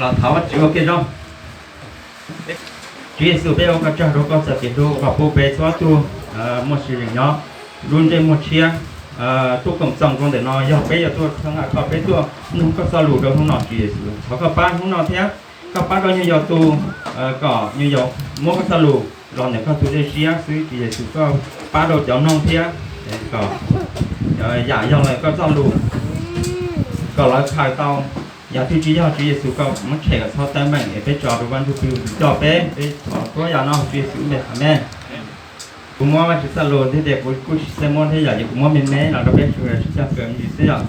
Thov Vajtswv ua ke zoo. Tswv Yexus, peb ua koj tsaug rau koj txoj kev hlub uas pub peb txhua tus muaj sia yeem nyob lub ntsej muag tshiab, tuaj koom txoos rau ntawm no yog peb yuav tuaj txhawb nqa koj, peb tuaj mloog koj txoj lus rau hnub no. Tswv Yexus, thov koj pab hnub no thiab koj pab rau nyuag yaus tus kom nyuag yaus muab koj txoj lus los ntawm koj tus dej siab xwb. Tswv Yexus, koj pab rau cov mloog thiab kom yam yog lawm koj txoj lus kom lawv khaws tau. Yam twg tsis yog, Tswv Yexus, koj muab tshem kom txhob teeb meem es peb tso rau Vaj Ntsujplig coj peb, peb thov txhua yam no Tswv Yexus lub npe, amees. Kuv muab Vajtswv txoj lus thiab tias kuv kuj tsis xav muab thiab yom, ces kuv muab me me los rau peb sawv daws sib cog kawm me ntsis xwb yom.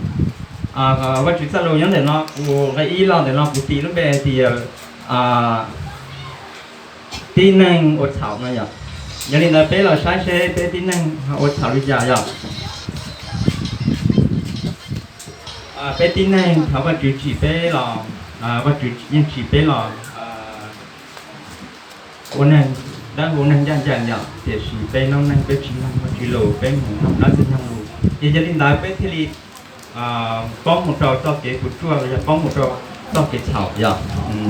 Vajtswv txoj lus nyob ntawm no, kuv nqe ib los ntawm no kuv tis lub npe hais tias tib neeg ua txhaum no yom. Yog li ntawd peb los saib seb peb tib neeg ho ua txhaum li cas yom. Peb tib neeg thov Vajtswv tsim peb los, Vajtswv yeej tsim peb los ua neeg, dab ua neeg ncaj ncees yom, tiam sis peb noob neej peb tsis mloog Vajtswv lus, peb mus mloog dab ntxwg nyoog lus, ces yog li ntawd peb thiaj li poob mus rau txoj kev puas tsuaj los yog poob mus rau txoj kev txhaum yom.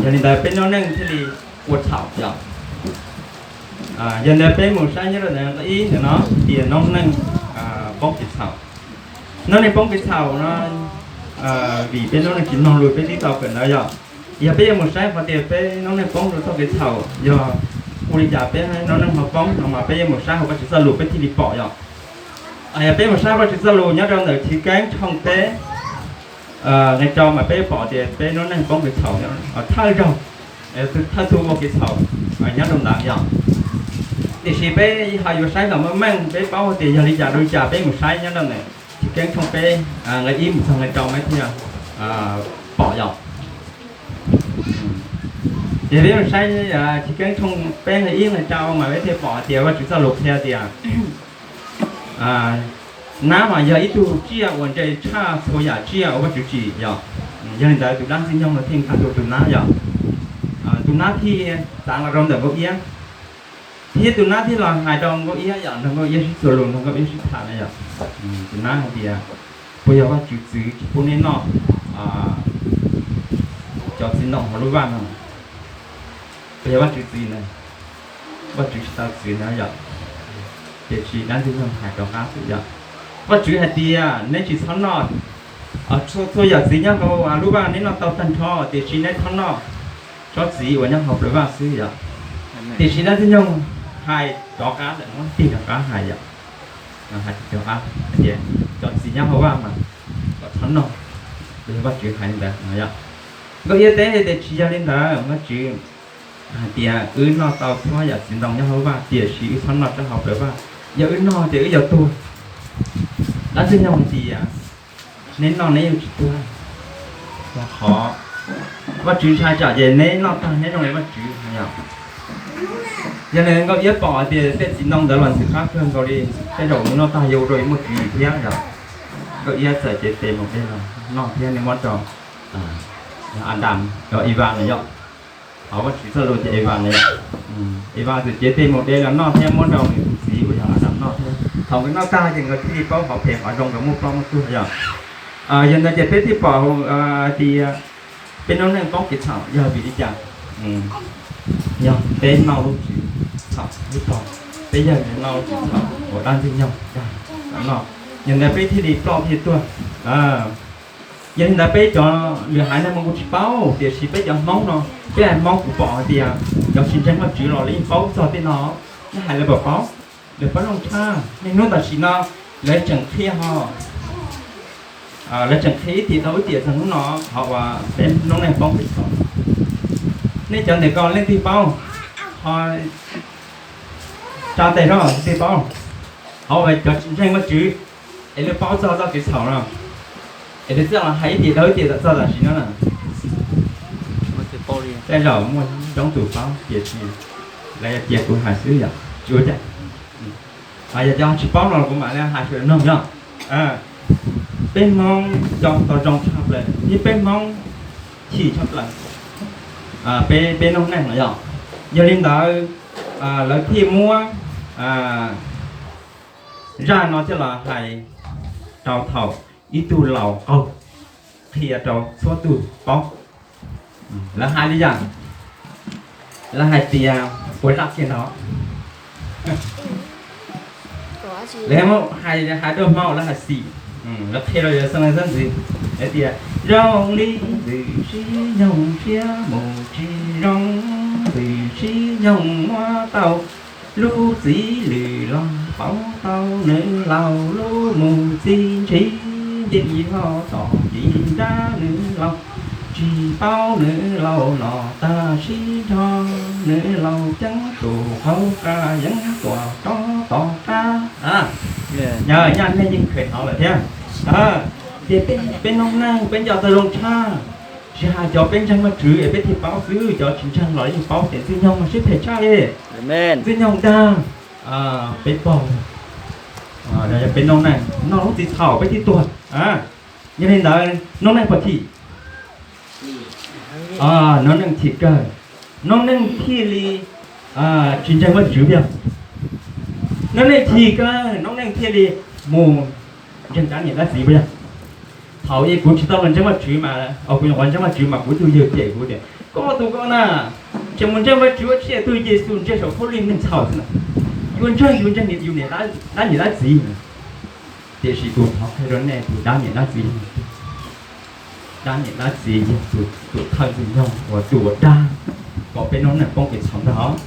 Yog li ntawd peb noob neej thiaj li ua txhaum yom. Yog ntawd peb mus saib nyob rau ntawm nqe ib ntawm no tias noob neej poob kev txhaum. Noob neej poob kev txhaum no vim peb noob neej tsis mloog lus, peb twb tau kawm ntawv yom. Yog peb yuav mus saib qhov tias peb noob neej poob rau txoj kev txhaum yog ua li cas peb noob neej ho poob no mas peb yuav mus saib hauv Vajtswv txoj lus peb thiaj li pom yom. Yog peb mus saib Vajtswv txoj lus nyob rau ntawm Chiv Keeb tshooj peb nqe rau mas peb pom tias peb noob neej poob kev txhaum thawj zaug, thawj tug ua kev txhaum nyob rau ntawd yom. Tiam sis peb ho yuav saib kom meej meej, peb paub tias yog li cas rau li cas peb mus saib nyob rau ntawm Chiv Keeb tshooj peb nqe ib mus txog nqe rau mas thiaj pom yom. Ces peb mus saib Chiv Keeb tshooj peb nqe ib nqe rau mas peb thiaj pom tias Vajtswv txoj lus qhia tias nab mas yog ib tug tsiaj uas ntse tshaj txhua yam tsiaj uas Vajtswv tsim yom. Yog li ntawd tus dab ntxwg nyoog no thiaj nkag rau tus nab yom. Tus nab thiaj txav los rau ntawm nkauj iab, thiab tus nab thiaj los hais rau nkauj iab yom, nrog nkauj iab sib txuas lus, nrog nkauj iab sib tham na yom. Tus nab hais tias, puas yog Vajtswv txwv tsis pub neb noj cov txiv ntoo hauv lub vaj no? Puas yog Vajtswv txwv na? Vajtswv tsis tau txwv na yom. Tiam sis dab ntxwg nyoog hais rov qab xwb yom. Vajtswv hais tias neb tsis txhob noj txhua yam txiv nyob hauv lub vaj, neb noj tau tag nrho, tiam sis neb txhob noj tsob txiv uas nyob hauv plawv vaj xwb yom. Tiam sis dab ntxwg nyoog hais rov qab lawm, muab tig rov qab hais yom. Hais rov qab hais tias cov txiv nyob hauv vaj mas kom txhob noj, puas yog Vajtswv hais li ntawd no yom. Nkauj iab teb tias tsis yog li ntawd, Vajtswv hais tias wb noj tau txhua yam txiv ntoo nyob hauv vaj, tiam sis wb txhob noj tsob hauv plawv vaj, yog wb noj ces wb yuav tuag. Dab ntxwg nyoog hais tias neb noj neb yuav tsis tuag, qhov Vajtswv ntshai tsam ces neb noj tag neb zoo li Vajtswv yom. Yog li nkauj iab pom tias tej txiv ntoo ntawd los ntxim qab kawg nkaus li, tej zaum nws noj tag yuav ua rau muaj tswv yim thiab yom. Nkauj iab txawm cev tes mus de los noj thiab nws muab rau Adas, Evas no yom. Hauv Vajtswv txoj lus tias Evas no yom. Evas txawm cev tes mus de los noj thiab muab rau nws tus txiv uas yog Adas noj thiab. Thaum nkawd noj tag ces nkawd thiaj li paub qhov phem qhov zoo, nkawd muaj ploj muaj tuag yom. Yog ntawd ces peb thiaj pom tias peb noob neej poob kev txhaum yog vim li cas? Yog peb noj lub txiv txhaum, peb yog noj lub txiv txhaum uas dab ntxwg nyoog dag noj, yog ntawd peb thiaj li ploj thiaj tuag. Yog li ntawd peb cov lwm haiv neeg mas kuj tsis paub, tiam sis peb cov Hmoob no, peb haiv Hmoob kuv pom hais tias cov tsis ntseeg Vajtswv los lawv yeej paub txog tej no. Nej hais lawv puas paub? Lawv paub zoo tshaj. Niaj hnub tam sim no lawv tseem qhia ho, lawv tseem qhia ib tiam dhau ib tiam txog hnub no qhov uas peb noob neej poob kev txhaum. Nej cov ntawm ko leej twg paub? Ho tsa tes rau leej twg paub qhov uas cov tsis ntseeg Vajtswv es lawv paub txog txoj kev txhaum no, es lawv txawj los hais ib tiam dhau ib tiam txog tam sim no na? Tej zaum muaj coob tus paub, tiam sis lawv cia kuv hais xwb yom, tsis ua cas. Yog cov tsis paub no kuv mam li hais sawv daws mloog yom. Peb Hmoob coj tau zoo tshaj plaws thiab peb Hmoob chim tshaj plaws peb noob neej no yom. Yog li ntawd lawv thiaj muab zaj no coj los hais rau thaum ib tug laus qaug qhia rau txhua tus paub. Lawv hais li cas? Lawv hais tias, puas zaj kiag no? Lawv hais, hais dua hmo lawv hais xim, lawv qhia rau yawg Xeeb Leej Xeeb ntxiv, lawv tias, zoo li ntxwg sib nyoog siab mus tsis zoo, ntxwg sib nyoog muab tau lub txiv lwm los pauv tau nws laus lub mus txiv ntshis, nce li hlo tom ris nrab nws laus tsis paub nws laus los tag sib nrho, nws laus ceeb tus hauv qab yeeb tuam rov tom qab. Yog nyaj nej yeej kheev hnov lawm thiab. Ces peb noob neej peb nco tau zoo tshaj, tsis hais cov peb ntseeg Vajtswv es peb thiaj paub xwb, cov tsis ntseeg los yeej paub tias Ntxwg Nyoog mas siab phem tshaj li. Ntxwg Nyoog dag peb pog, peb noob neej noj lub txiv txhaum peb thiaj tuag. Yog li ntawd noob neej puas chim? Noob neej chim kawg, noob neej thiaj li tsis ntseeg Vajtswv yog. Noob neej chim kawg, noob neej thiaj li mus ntseeg dab niam dab txiv puas yog? Thaum ub kuv tsis tau los ntseeg Vajtswv mas, kuv nyuam qhuav ntseeg Vajtswv mas kuv tus yawg cem kuv tias, koj tus koj na, tseem mus ntseeg Vajtswv ua tshaj tus Yexus ntsia saum khaub lig neeg txhaum xwb na, yuav ntseeg yuav ntseeg yus niam dab niam dab txiv. Tiam sis kuv thov qhia rau nej tus dab niam dab txiv, dab niam dab txiv yog tus thawj Ntxwg Nyoog uas tus uas dag kom peb noob neej poob kev txhaum ntag os.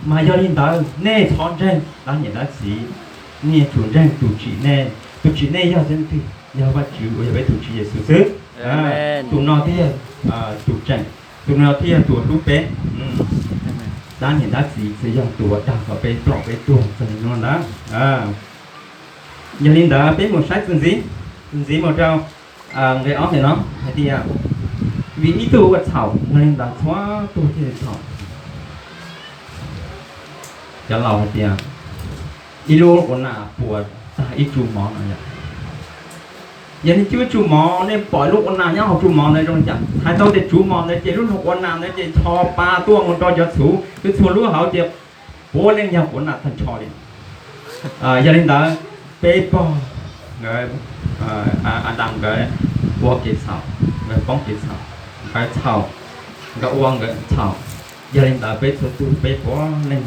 Mas yog li ntawd nej txhob ntseeg dab niam dab txiv, nej yuav tsum ntseeg tus tsim nej. Tus tsim nej yog leej twg? Yog Vajtswv uas yog peb tus Tswv Yexus xwb. Tus no thiaj yog tus tseem, tus no thiaj yog tus hlub peb. Dab niam dab txiv txawm yog tus uas dag kom peb ploj peb tuag txog li no ntag. Yog li ntawd peb mus saib txuas ntxiv, txuas ntxiv mus rau nqe ob ntawm no hais tias, vim ib tug ua txhaum yog li ntawd txhua tus thiaj li txhaum. Cov laus hais tias, ib lub ua nas puas tag ib tsu mov no yom. Yog nej cub ib tsu mov, nej pom lub ua nas nyob hauv tsu mov ntawd zoo li cas? Hais tau tias tsu mov ntawd ces lub ua nas ntawd ces ncho pa tuaj mus rau cov txhuv, txhua lub hauv ces puav leej yog ua nas tag nrho li. Yog li ntawd, peb pog nkawd, Adas nkawd ua kev txhaum, nkawd poob kev txhaum, nkawd txhaum, nkawd ua nkawd txhaum. Yog li ntawd peb txhua tus peb puav leej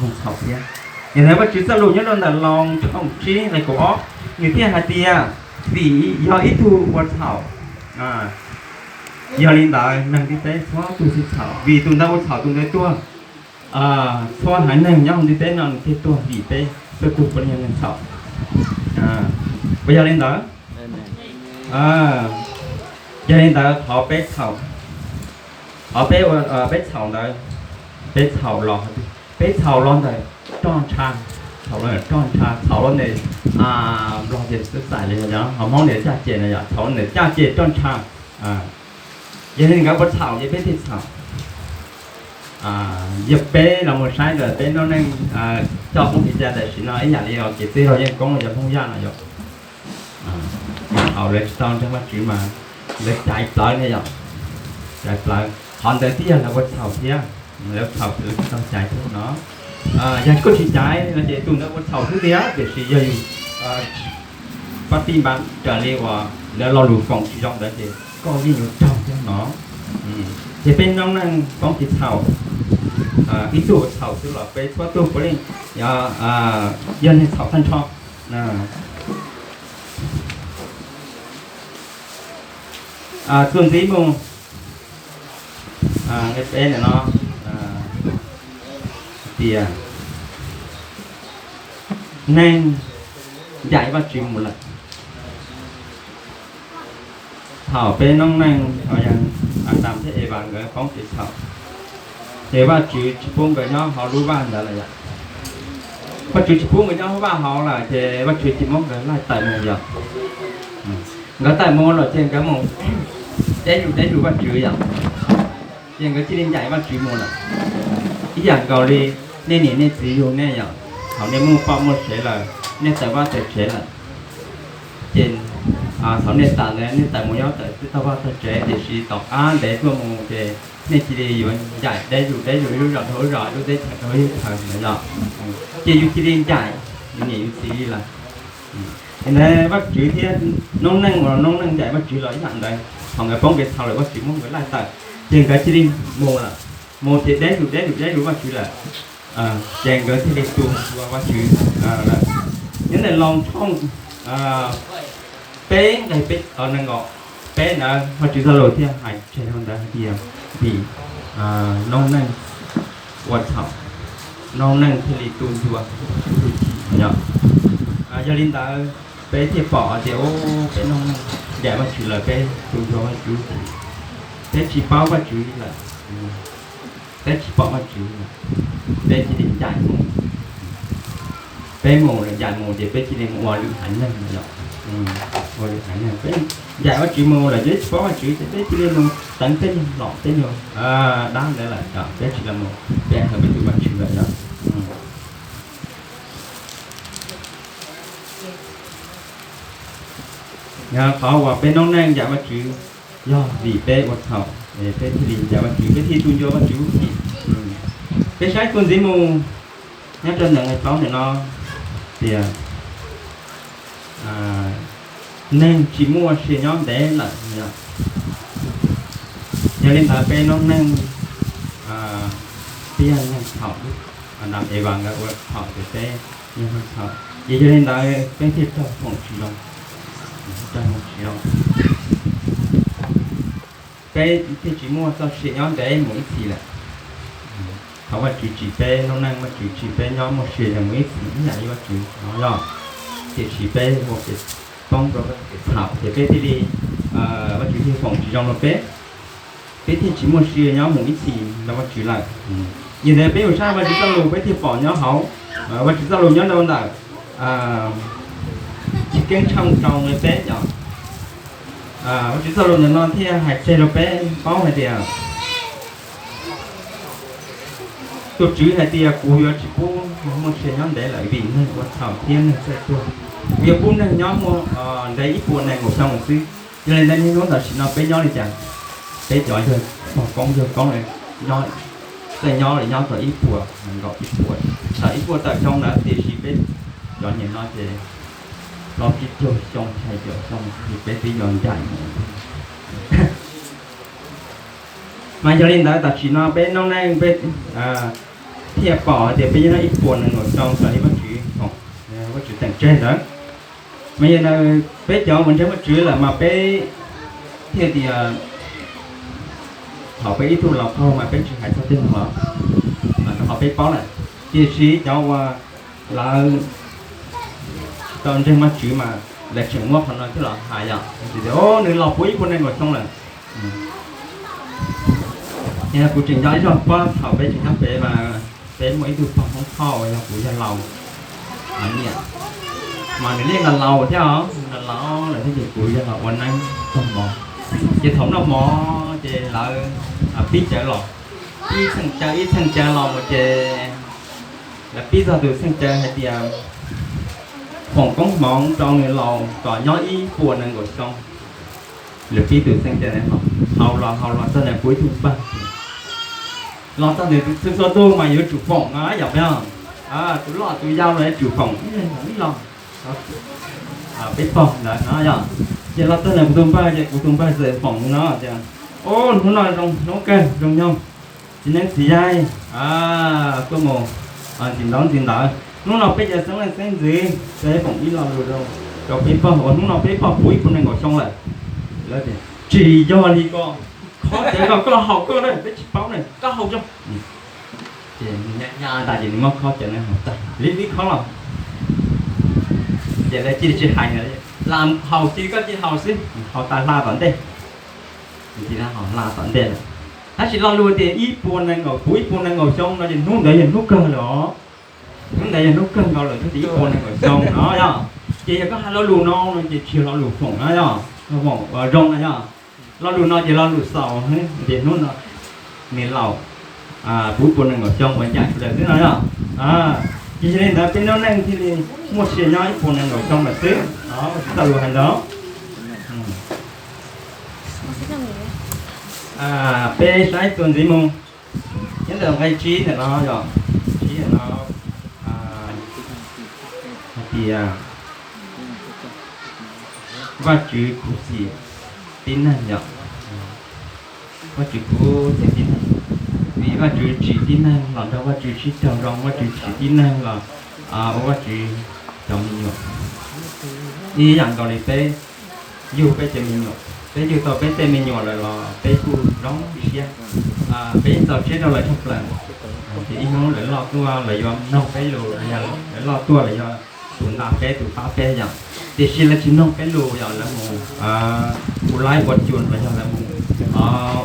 yog txhaum thiab. Yog li ntawd Vajtswv txoj lus nyob rau ntawm Loos tshooj tsib nqe kaum ob, nws thiaj hais tias, vim yog ib tug ua txhaum, yog li ntawd neeg ntiaj teb txhua tus thiaj txhaum, vim tus ntawd ua txhaum tus ntawd tuag. Txhua haiv neeg nyob hauv ntiaj teb no nws thiaj tuag vim peb txhua tus puav leej yog neeg txhaum. Puas yog li ntawd? Yog li ntawd qhov peb txhaum, qhov peb, peb txhaum ntawd, peb txhaum los, peb txhaum los ntawm roj ntsha, txhaum los ntawm roj ntsha, txhaum los ntawm, Nplog ces xwb txais li yog, ho Hmoob ntawm caj ces no yog txhaum los ntawm caj ces roj ntsha. Yog li nkawd puas txhaum ces peb thiaj txhaum. Yog peb los mus saib ntawm peb noob neej coj Hmoob kev cai tam sim no ib yam li los ces txij laug Yeej Koob los yog Hmoob Yaj no yog, thaum lawv tsis tau ntseeg Vajtswv mas lawv caiv plawv ne yom, caiv plawv, qhov ntawd twb yog lawv ua txhaum thiab, lawv txhaum lawv tsis tau caiv thiab no. Yog koj tsis caiv no ces tus ntawd ua txhaum xwb tiag, tiam sis yog yus pab tij npa raws li uas lawv lo lus foom tsis zoo ntawd ces koj yeej yuav raug thiab no. Ces peb noob neej poob kev txhaum, ib tug ua txhaum xwb los peb txhua tus puav leej yog neeg txhaum tag nrho. Txuas ntxiv mus, nqe peb ntawm no tias neeg ncaim Vajtswv mus lawm. Thaum peb noob neej, Adas thiab Evas nkawd poob kev txhaum, ces Vajtswv tsis pub nkawd nyob hauv lub vaj ntawd lawm yom. Vajtswv tsis pub nkawd nyob hauv vaj hauv lawm ces Vajtswv tsis muab nkawd laij tawm mus yom. Nkawd tawm mus lawm ces nkawd mus deb zuj deb zus Vajtswv yom. Ces nkawd cia li ncaim Vajtswv mus lawm. Ib yam nkaus li nej niam nej txiv yug nej yom, thaum nej muaj poj muaj sev lawm, nej tawm vaj tawm tsev lawm, ces thaum nej tawm ntawd nej tawm mus nyob tawm tau vaj tau tsev, tiam sis tom qab ntev tuaj mus ces nej cia li yuav ncaim deb zuj deb zus, ib lub zos dhau lub zos, ib lub teb chaws dhau ib lub chaws ntawd yom. Ces yus cia li ncaim yus niam yus txiv li lawm. Ntawd Vajtswv thiab noob neej uas noob neej ncaim Vajtswv los ib yam ntawd. Thaum nkawd poob kev txhaum lawm Vajtswv muab nkawd laij tawm, ces nkawd cia li mus lawm. Mus ces deb zus deb zus deb zus Vajtswv lawm, ces nkawd thiaj li tu ua Vajtswv lawm. Nyob ntawm Loos tshooj peb nqe peb, nees nkaum peb ntawd Vajtswv txoj lus thiaj hais tseg rau ntawd hais tias vim noob neej ua txhaum, noob neej thiaj li tu ncua Vajtswv lub hwj chim no. Yog li ntawd peb thiaj pom hais tias peb noob neej ncaim Vajtswv lawm peb tu ncua Vajtswv lub hwj chim, peb tsis paub Vajtswv lawm, peb tsis pom Vajtswv lawm, peb cia li ncaim mus. Peb mus lawm ncaim mus ces peb cia li mus ua lwm haiv neeg lawm, ua lwm haiv neeg. Peb ncaim Vajtswv mus lawm ces peb tsis paub Vajtswv ces peb cia li mus teev tej nyuag hom tej nyuag dab ntawd lawm, peb tsis los mus pe hawm peb tus Vajtswv lawm yom. Yog qhov uas peb noob neej ncaim Vajtswv yog vim peb ua txhaum, peb thiaj li ncaim Vajtswv, peb thiaj tu ncua Vajtswv lub hwj chim. Peb saib tuaj ntxiv mus nyob rau ntawm nqe plaub ntawm no tias neeg tsis muaj sia nyob ntev lawm. Yog li ntawd peb noob neej, peb yog neeg txhaum, Adas Evas nkawd ua txhaum ces peb yog neeg txhaum, ces yog li ntawd peb thiaj raug foom tsis zoo, raug foom tsis zoo. Peb thiaj tsis muaj txoj sia nyob ntev mus ib txhis lawm. Qhov Vajtswv tsim peb noob neej, Vajtswv tsim peb nyob muaj sia mus ib txhis ib yam li Vajtswv no los, tiam sis peb ua kev poob rau kev txhaum ces peb thiaj li, Vajtswv thiaj foom tsis zoo rau peb, peb thiaj tsis muaj sia nyob mus ib txhis rau Vajtswv lawm. Yog li ntawd peb mus saib Vajtswv txoj lus peb thiaj pom nyob hauv Vajtswv txoj lus nyob rau ntawm Chivkeeb tshooj rau nqe peb yom. Vajtswv txoj lus ntawm no thiaj hais tseg rau peb paub hais tias, tus Tswv hais tias kuv yuav tsis pub muaj sia nyob ntev lawm vim neeg ua txhaum thiab neeg txawj tuag. Kuv yuav pub neeg nyob muaj ntev ib puas nees nkaum xyoo lawm xwb. Yog li ntawd niaj hnub tam sim no peb nyob li cas? Peb cov yawg pog koob yawg koob nyob, txawj nyob li nyob txog ib puas nees nkaum ib puas, txog ib puas tawm xyoo ntawd tiam sis peb cov niam no ces plaub tsib caug xyoo, xya caum xyoo ces peb twb yuav ncaim mus. Mas yog li ntawd tam sim no peb noob neej peb thiaj pom hais tias peb nyob ib puas nees nkaum xyoo raws li Vajtswv foom, Vajtswv teem tseg ntawd. Mas yog li ntawd peb cov uas ntseeg Vajtswv lawm mas peb thiaj tias, thaum peb ib tug laus qaug mas peb tsis hais txog tej no los, rau qhov peb paub lawm. Tiam sis cov uas lawv tau ntseeg Vajtswv mas lawv tseem muab qhov no coj los hais yom, tias nws laus puv ib puas nees nkaum xyoo lawm. Kuv tseem nco ib zaug pab thaum peb tseem nyob pem mas peb muaj ib tug pog Hmoob Thoj uas yog kuv yawg laus, niam, mas nws yeej laus laus thiab os, laus laus lawm thiab ces kuv yawg laus ua neeb noj mov. Ces thaum noj mov ces lawv pib cawv los, ib txheej cawv ib txheej cawv los mus ces lawv pib txog tus txheej cawv hais tias foom koob hmoov rau nws laus kom nyob ib puas nees nkaum xyoo. Lawv pib tus txheej cawv ntawd haus los haus los txog nws puv ib tug npawg, los txog nws txhua txhua tug mas yuav tsum foom no yom, tus loj tus yau los yuav tsum foom ib leeg ib lo. Peb pog ntawd no yom, ces los txog nws kuv tus npawg ces kuv tus npawg txawm foom no tias, hnub no zoo hnub kawg zoo nyoog, txiv neeb txiv yaig tuaj mus ntxiv ntaub ntxiv ntawv, hnub no peb cov xeeb leej xeeb ntxwv peb foom ib lo lus rau peb pog uas hnub no peb pog puv ib puas nees nkaum xyoo lawm. Lawv tias tsis yog li ko, khob cawv ko koj haus koj na, peb tsis paub na, koj haus tso. Ces nws nyav nyav tas ces nws muab khob cawv na haus tag li li khob los, ces lawv cia li tsis hais, lam haus cia li koj cia li haus xwb, haus tas hla tom ntej. Cia li haus hla tom ntej lawm. Tab sis lo lus tias ib puas nees nkaum, puv ib puas nees nkaum xyoo no ces hnub ntawd yog hnub kawg lawm os. Hnub ntawd yog hnub kawg nkaus lawm thiaj tias ib puas nees nkaum xyoo no yog. Ces yog koj hais lo lus no no ces tsis yog lo lus foom no yog, foom zoo no yog. Lo lus no ces lo lus xaus, ces hnub no nws laus puv ib puas nees nkaum xyoo uas ncaim sawv daws xwb no yog. Ces yog li ntawd peb noob neej thiaj li muaj sia nyob ib puas nees nkaum xyoo lawm xwb. Tsis tau lus hais ntawd. Peb saib txuas ntxiv mus, nyob ntawm nqe tsib ntawm no yog, tsib ntawm no hais tias Vajtswv khuv xim tib neeg yom. Vajtswv khuv xim tib neeg, vim Vajtswv tsim tib neeg los nrog Vajtswv sib raug zoo, Vajtswv tsim tib neeg los ua Vajtswv cov me nyuam. Ib yam nkaus li peb yug peb cov me nyuam, peb yug tau peb tej me nyuam lawm los peb kuj zoo siab, peb yeej txaus siab rau lawv tshaj plaws. Ces ib hnub lawv loj tuaj lawv yuav mloog peb lus, lawv loj tuaj lawv yuav tus nta peb tus pab peb yom. Tiam sis lawv tsis mloog peb lus yom, lawv mus ua laib ua cuam los yog lawv mus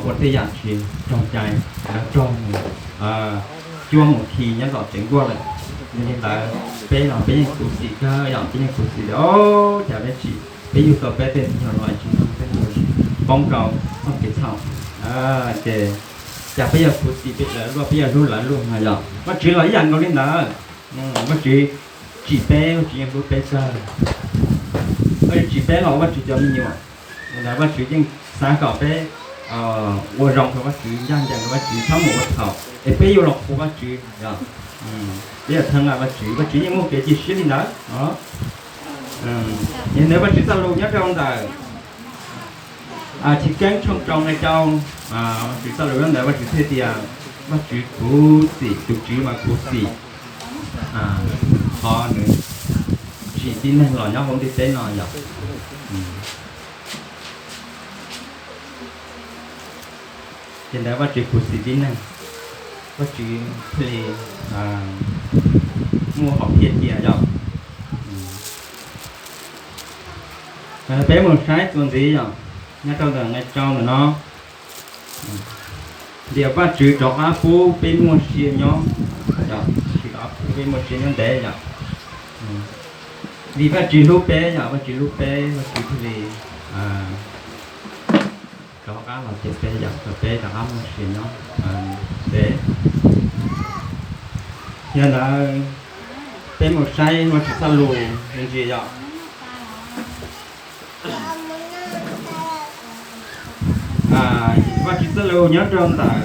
ua tej yam tsis raug cai, lawv raug mus cuab mus khi nyob tom tsev nkuaj lawm. Yog li ntawd peb los peb yeej khuv xim kawg yom, peb yeej khuv xim tias o, cas peb tsis, peb yug tau peb tej me nyuam los tsis mloog peb lus, poob rau txoj kev txhaum. Ces cas peb yuav khuv xim peb lawv luaj, peb yuav hlub lawv luaj no yom. Vajtswv los ib yam nkaus li ntawd. Vajtswv tsim peb, Vajtswv yeej hlub peb kawg. Vajtswv tsim peb los ua Vajtswv cov me nyuam, ntawd Vajtswv yeej xav kom peb ua zoo rau Vajtswv, ncaj ncees rau Vajtswv, txhob mus ua txhaum es peb yuav los qhuas Vajtswv. Peb yuav theej Vajtswv, Vajtswv yeej muaj kev cia siab li ntawd. Yog ntawd Vajtswv txoj lus nyob rau ntawm Chiv Keeb tshooj rau nqe rau, Vajtswv txoj lus nyob ntawd Vajtswv thiaj tias, Vajtswv khuv xim, tus Tswv mas khuv xim qhov nws tsim tib neeg los nyob hauv ntiaj teb no yom. Ces ntawd Vajtswv khuv xim tib neeg, Vajtswv thiaj li muaj hom phiaj cia yom. Peb mus saib txuas ntxiv yom, nyob rau ntawm nqe rau ntawm no, tias Vajtswv rov qab pub peb muaj sia nyob, Vajtswv rov qab pub peb muaj sia nyob ntev yom. Vim Vajtswv hlub peb yom, Vajtswv hlub peb, Vajtswv thiaj li rov qab los cawm peb yom, kom peb rov qab muaj sia nyob ntev. Yog ntawd peb mus saib Vajtswv txoj lus me ntsis yom. Vajtswv txoj lus nyob rau ntawm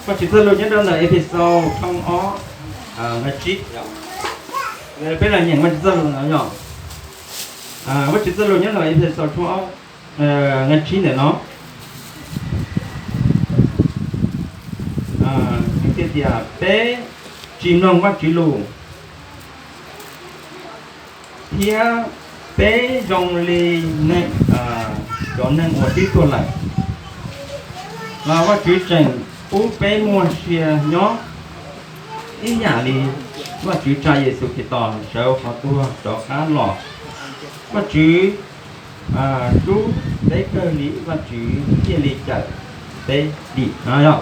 Vajtswv txoj lus nyob rau ntawm Efexus tshooj ob nqe tsib. Peb los nyeem Vajtswv txoj lus no yom. Vajtswv txoj lus nyob rau Efexus tshooj ob nqe tsib ntawm no, nws thiaj tias peb tsis mloog Vajtswv lus, thiab peb zoo li cov neeg uas twb tuag lawm. Vajtswv tseem pub peb muaj sia nyob ib yam li Vajtswv tsa Yexus Khetos sawv qhov tuag rov qab los. Vajtswv hlub peb kawg li, Vajtswv thiaj li cawm peb dim no yom.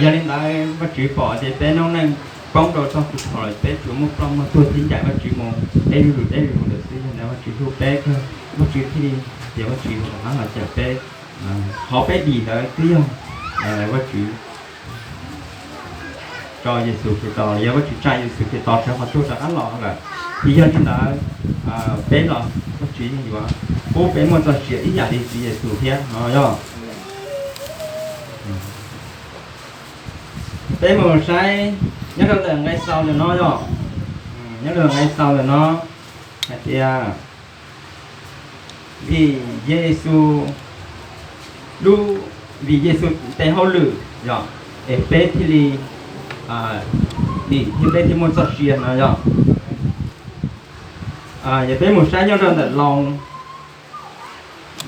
Yog li ntawd Vajtswv pom tias peb noob neej poob rau txoj kev txhaum lawm, peb tsuas muaj ploj muaj tuag thiab ncaim Vajtswv mus deb zuj zus deb zuj zus lawm xwb. Yog li ntawd Vajtswv hlub peb kawg, Vajtswv thiaj li tias Vajtswv rov qab los cawm peb. Qhov peb dim ntawd twb yog Vajtswv tso Yexus Khetos, yog Vajtswv tsa Yexus Khetos sawv qhov tuag rov qab los lawm. Ces yog li ntawd peb los Vajtswv yeej yuav pub peb muaj txoj sia ib yam li txiv Yexus thiab no yog. Peb mus saib nyob rau ntawm nqe sau ntawm no yog, nyob rau nqe sau ntawm no hais tias vim Yexus lub, vim Yexus tes hauj lwm yog es peb thiaj li dim thiab peb thiaj muaj txoj sia no yog. Yog peb mus saib nyob rau ntawm Loos,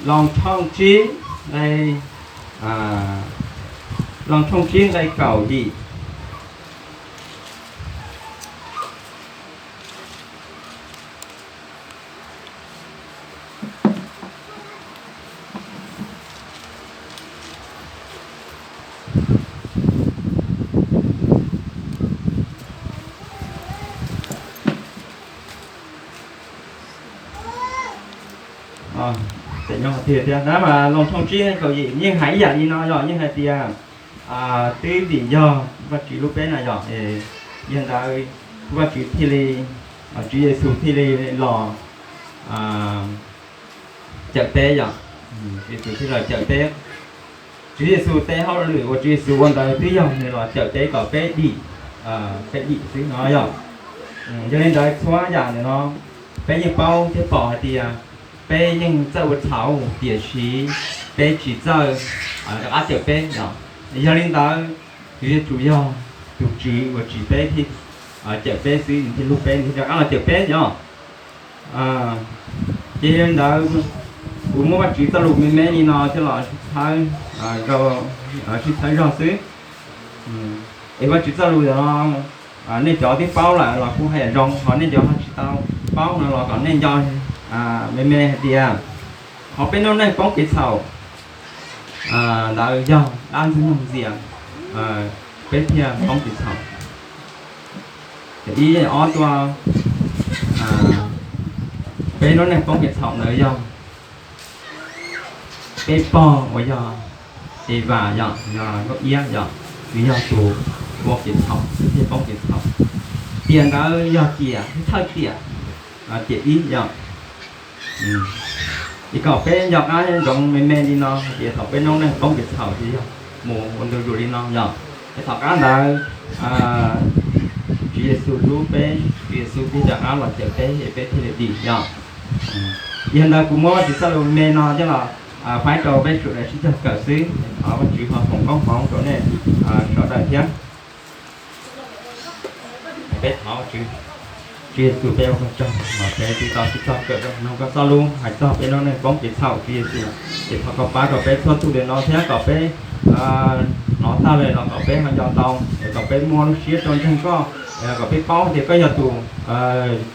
Loos tshooj tsib nqe, Loos tshooj tsib nqe kaum yim. Tes nyob qhov twg thiab na, mas Loos tshooj tsib kaum yim yeej hais ib yam li no yog, yeej hais tias twb vim yog Vajtswv hlub peb na yog, yog ntawd Vajtswv thiaj li, Tswv Yexus thiaj li los cawm peb yog, Tswv Yexus thiaj los cawm peb. Tswv Yexus tej hauj lwm uas Tswv Yexus ua ntawd twb yog nws los cawm peb kom peb dim, peb dim xwb no yog. Yog li ntawd txhua yam ntawm no peb yeej paub thiab pom hais tias peb yeej txawj ua txhaum tiam sis peb tsis txawj rov qab cawm peb no. Yog li ntawd, Tswv Yexus yog tus Tswv uas tsim peb thiab cawm peb xwb, nws thiaj hlub peb, nws thiaj rov qab los cawm peb yog. Ces yog li ntawd, kuv muab Vajtswv txoj lus me me li no thiab los sib txhawb, sib txhawb zog xwb. Es Vajtswv txoj lus no, nej cov twb paub lawm los kuj haj yam zoo, ho nej cov ho tsis tau paub no los kom nej nco me me hais tias qhov peb noob neej poob kev txhaum ntawd yog dab ntxwg nyoog ntxias peb thiaj poob kev txhaum. Ib ob tuaj, peb noob neej poob kev txhaum ntawd yog peb pog uas yog Evas yog, yog Nkauj Iab yog, nws yog tus ua kev txhaum, nws thiaj poob kev txhaum. Tiam ntawd yog tiam thawj tiam, tiam ib yog. Es kom peb nco qab ntsoov me me li no hais tias thaum peb noob neej poob kev txhaum ces yog mus ua ntu zus li no yog. Es tom qab ntawd Tswv Yexus hlub peb, Tswv Yexus thiaj rov qab los cawm peb es peb thiaj li dim yog. Yog li ntawd kuv muab Vajtswv txoj lus me no coj los faib rau peb sawv daws sib cog kawm xwb, thov Vajtswv ho foom koob hmoov rau nej sawv daws thiab. Peb thov Tswv, Tswv Yexus, peb ua koj tsaug uas peb twb tau sib cog kawm rau mloog koj txoj lus hais txog peb noob neej poob kev txhaum Tswv Yexus. Ces thov koj pab rau peb txhua tus ntawm no thiab kom peb hnov tag lawm los kom peb ho nco tau, es kom peb muaj lub siab rau ntseeg koj, es kom peb paub tias koj yog tus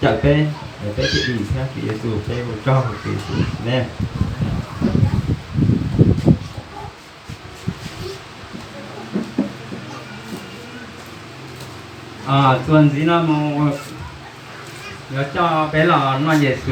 cawm peb, es peb thiaj dim thiab. Tswv Yexus, peb ua tsaug Tswv Yexus ne. Txuas ntxiv no mus yuav coj peb los noj Yexus